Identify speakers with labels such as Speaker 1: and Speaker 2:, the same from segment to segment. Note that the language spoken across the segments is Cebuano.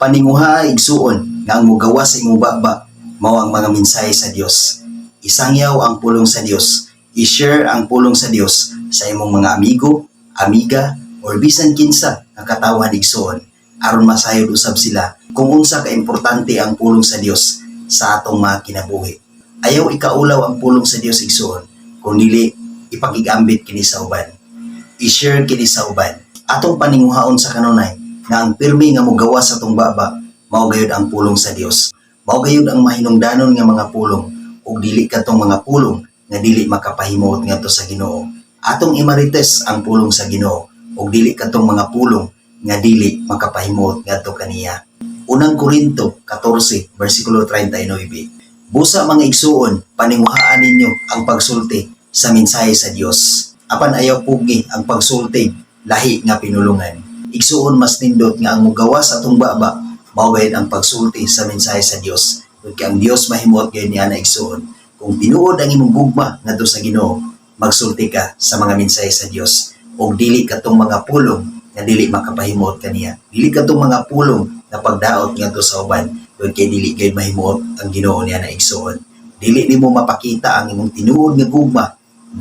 Speaker 1: Paninguha, igsuon, nga ang mugawas sa imong baba mao ang mga mensahe sa Dios. Isangyaw ang pulong sa Dios. I-share ang pulong sa Dios sa imong mga amigo, amiga, or bisan kinsa nga katawhan, igsuon, aron masayod usab sila kung unsa ka importante ang pulong sa Dios sa atong mga kinabuhi. Ayaw ikaulaw ang pulong sa Dios, igsuon, kung dili ipakigambit kini sa uban. I-share kini sa uban. Atong paninguhaon sa kanunay nga ang pirmi nga mugawas sa atong baba mao gayud ang pulong sa Dios. Mao gayud ang mahinungdanon nga mga pulong ug dili katong mga pulong nga dili makapahimuot ngadto sa Ginoo. Atong imarites ang pulong sa Ginoo ug dili katong mga pulong nga dili makapahimuot ngadto kaniya. Unang Korinto 14 versikulo 39. Busa, mga igsuon, paninguhaan ninyo ang pagsulti sa mensahe sa Dios. Apan ayaw pugi ang pagsulti lahi nga pinulungan. Igsuon, mas nindot nga ang mugawas sa atong baba mao gayud ang pagsulti sa mensahe sa Dios. Kung kay ang Dios mahimuot gayud niya na, igsuon. Kung tinuod ang imong gugma ngadto sa Ginoo, magsulti ka sa mga mensahe sa Dios ug dili katong mga pulong nga dili makapahimuot kaniya. Dili katong mga pulong nga pagdaot ngadto sa uban, kung kay dili gayud mahimuot ang Ginoo niya na, igsuon. Dili nimo mapakita ang imong tinuod nga gugma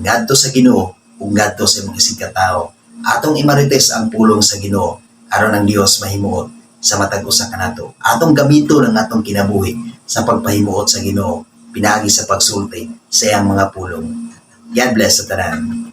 Speaker 1: ngadto sa Ginoo ug ngadto sa imong isigkatawo. Atong imarites ang pulong sa Ginoo aron ang Dios mahimuot sa matag usa kanato. Atong gamiton ang atong kinabuhi sa pagpahimuot sa Ginoo pinaagi sa pagsulti sa iyang mga pulong. God bless sa tanan.